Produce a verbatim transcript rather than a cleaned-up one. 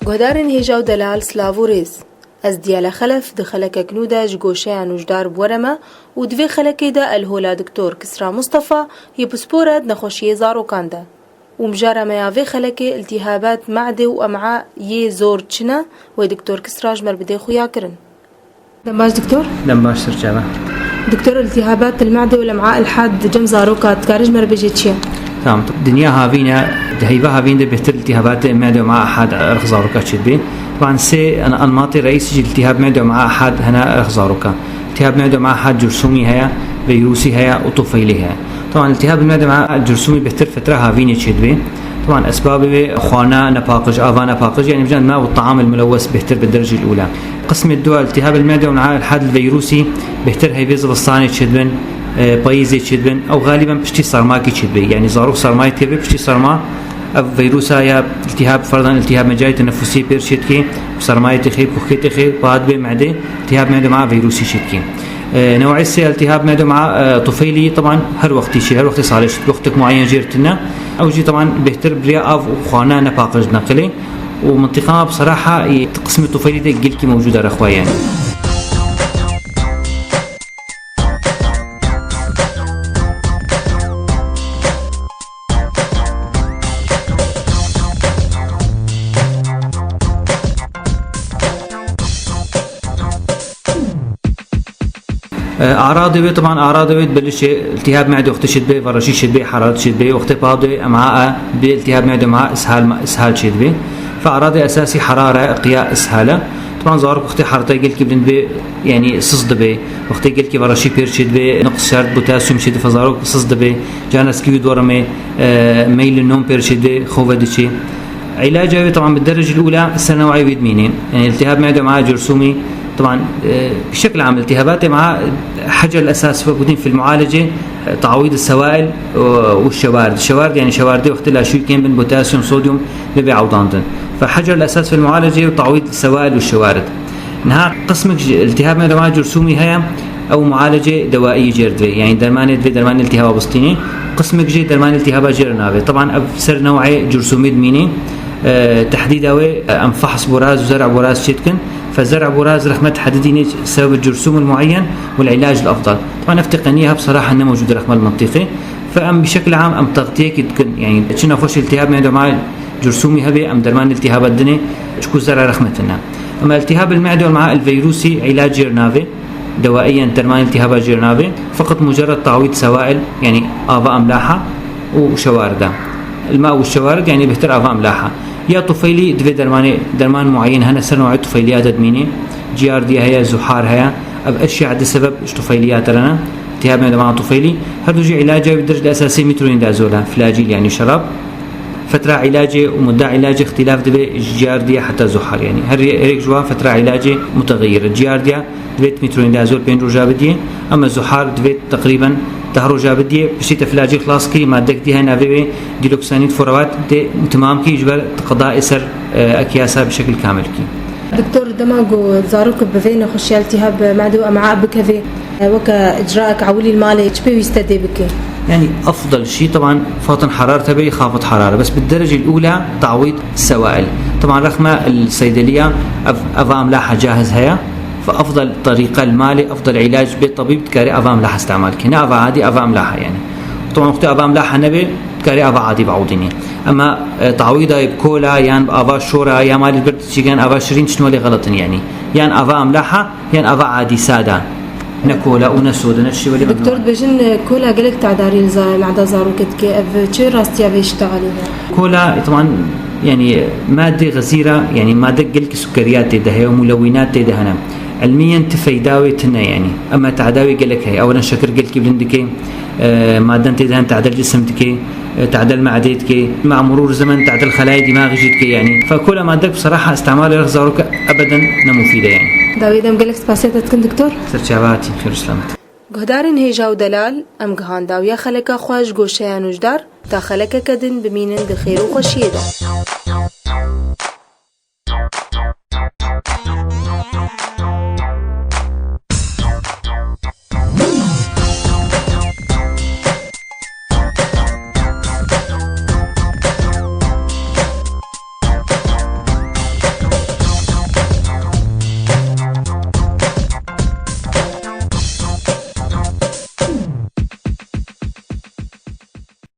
Guhdarên hêja û delal, silav û rêz. Ez Diyale Xelef di xelekek nû de ji goşeya nûjdar bi we re me û di vê xelekê de el hola Doktor Kisra Mustafa yê pispor e di nexweşiyê zarokan de. Û mijara me ya vê xelekê iltîhabat me'dê û em'a yê zor çi ne, wê Doktor Kisra ji me re bidê xuyakirin. Dem baş Doktor. Dem baş, ser çava. Doktor, iltîhabat il me'dê û lem'a il had di cem zaroka, dikarî ji me re bêjê çi ye? Tamam. Dinya havîn e, di heyva havîn de bêhtir iltîhabatê me'dê û em'a had erx zaroka çêdibê. Taban sê en-, enmatê reîsî ji iltîhab me'dê û em'a had hene erx zaroka. İltihab me'dê û em'a had cursûmî heye, veyrûsî heye û tufeylî heye. Taban iltihab me'dê û em'a cursûmî bêhtir fetra havînê çêdibê. Taban esbabê wê xwana nepaqij, ava nepaqij, yani bijan ma û taam el mulewwes bêhtir bi derecî ula. Qismê dua iltihab el me'dê û em'a had veyrûsî bêhtir heyvê zivistanê çêdibin, e, payîzê çêdibin. Ew galiben piştî sarmakî çêdibê. Yani zarok sarmayê têbê piştî sarma ev veyrûsa ya iltihab, ferdan iltihab mecayê tenefusî pêr çêdikê, sarmayê têxê, puxkê têxê, pa dibê me'dê. التهاب معدة مع فيروسي شتكي. آه، نوع السي التهاب معدة مع، آه، طفيلي طبعًا هر وقت شي، هر وقت صار شي، وقتك معين جيرتنا. أو جي طبعًا بهتر بريا أف وخوانا نباقج نقلي. ومنطقة بصراحة ي-، قسم الطفيلي ده قلكي موجودة رخوة يعني. E'radê wê, teban e'radê wê dibelişê, iltihab me'dê wextê şêdibê, vereşî şêdibê, heraret şêdibê, wextê pa dê em'a e, bê iltihab me'dê em'a ishal, ishal şêdibê. Fe e'radê esasî herare, qiya ishale. Teban zarok wextê herete gelkî bilind bê, yani siz dibê. Wextê gelkî vereşî pêr şêdibê, niqs şert, potasyum şêdibê, fe zarok siz dibê. Cana skî wî doremê, e, meyli nom pêr şêdibê, xove diçê. علاجها طبعًا بالدرجة الأولى سنة وعي ويدميني، يعني التهاب معدة مع جرثومي. طبعًا، آه، بشكل عام التهابات مع حجر الأساس فبدين في المعالجة، آه، تعويض السوائل و-، والشوارد. الشوارد يعني شواردي وقت لا شو كان بن بوتاسيوم، صوديوم، ببي عوضاندن. فحجر الأساس في المعالجة وتعويض السوائل والشوارد. نها قسمك ج-، التهاب معدة مع جرثومي هيا، ئەو معالجە دەوایی جێر دەبێ، یعنی دەرمانێ دەبێ دەرمانی التهاب بستینی، قسمێک جێ دەرمانی التهاب جێر نابێ. طبعًا ئەو سەر نەوعێ جرثومید مینی، ئە، تەحدیدا وێ، ئە، ئەم فحص بۆ راز و زرع بۆ راز چێت کن، فزرع بۆ راز رەخمە تحددینی سبب الجرثوم المعين والعلاج الأفضل. طبعًا ئەف تقنیە هەب صراحة نە موجود رەخمە المنطقی، فەم بشکل عام ئەم تغطیەکی دکن، یعنی چ نەخۆش التهاب معدە مع جرثومی هەبێ ئەم دەرمان التهاب دنێ، چکو زرع رەخمەتنە. ئەمە التهاب المعدە مع الفيروسي علاج جێر نابێ. دوائيًا دەرمانی التهابا جێر نابێ، فقط مجرد تعويض سوائل، يعني ئاوا ئەملاحە و شەواردە. الماء والشوارد، يعني بهتر ئاوا ئەملاحە. یا طفيلي دەبێ دەرمانێ، دەرمان معين هەنە سەر نەوعی طفيليات دمینێ، جیاردیە هەیە، زوحار هەیە، ئەو ئەشیاع دە سەبەب طفيليات رەنە، التهاب معدە مع طفيلي، هەردوو جی علاجە بالدرجة الأساسية مترونيدازول، فلاجيل يعني شراب. فترة علاجة ومدة علاجة اختلاف دەبێ، جیاردیە حتى زوحار، يعني هەر یەک جوان فترة علاجة متغيرة، جیاردیە دەبێت مترونیدازول پێنج ڕۆژا بدیێ، ئەمە زوحار دەبێت تقریبا ده ڕۆژا بدیێ، پشتی تەفلاجی خلاص کی مادەک دی هەیە ناوێ وێ دیلوکسانید فۆرەوات دێ تمام کی جبر قضاء سەر، ئە، ئەکیاسا بشکل کامل کی. دکتۆر، دەما گو زارۆک بە vê nexweşiya iltihab me'de û em'a bikeve, weke icraek ewilî li malê çi pêwîste dê bike? يعني أفضل شي طبعًا فاتن حرارته بي خافض حرارة، بس بالدرجة الأولى تعويض سوائل. طبعًا رخمة الصيدلية أف-، أفا أملاحها جاهز هيا، فأفضل طريقة المالي، أفضل علاج بالطبيب تكاري أفا أملاح استعمال كنا أفا عادي أفا أملاح يعني. طبعًا وقت أفا أملاح نبي تكاري أفا عادي بعوضيني. أما، آه، تعويضها بكولا يان بأفا شورا يا مالي برد شيغان أفا شرين شنو اللي غلط يعني. يان أفا أملاحها يان أفا عادي سادة. Ne kola û ne soda, ne tiştê welê. Doktor, dibêjin, e, kola gelek tedarî li za-, mada zarokê dike. Ev çi rastiya vê şita alî ne? Kola, teban, yani, madde xezîra, yani, madde gelkî sukeriyat tê de heye û mulewînat tê de hene. Ilmiyen ti feyda wê tune, yani. Ema te'da wê gelek heye. Ewelen şekir gelkî bilind dike, e, madden tê de hene te'del cisim dike. تعدل معدتك، مع مرور الزمن تعدل خلايا دماغك جدك، يعني. فكل ما عندك بصراحة استعمال رخ زاروك أبدًا نمفيدة، يعني. داوی دەم gelek spasiya te dikin, دکتۆر. سەرچاواتین خێر و سلامەت. Guhdarên hêja û delal, em gihan dawiya xeleka xwe ji goşeya nûjdar, ta xelekeke din bimînin di xêr û xweşiyê de.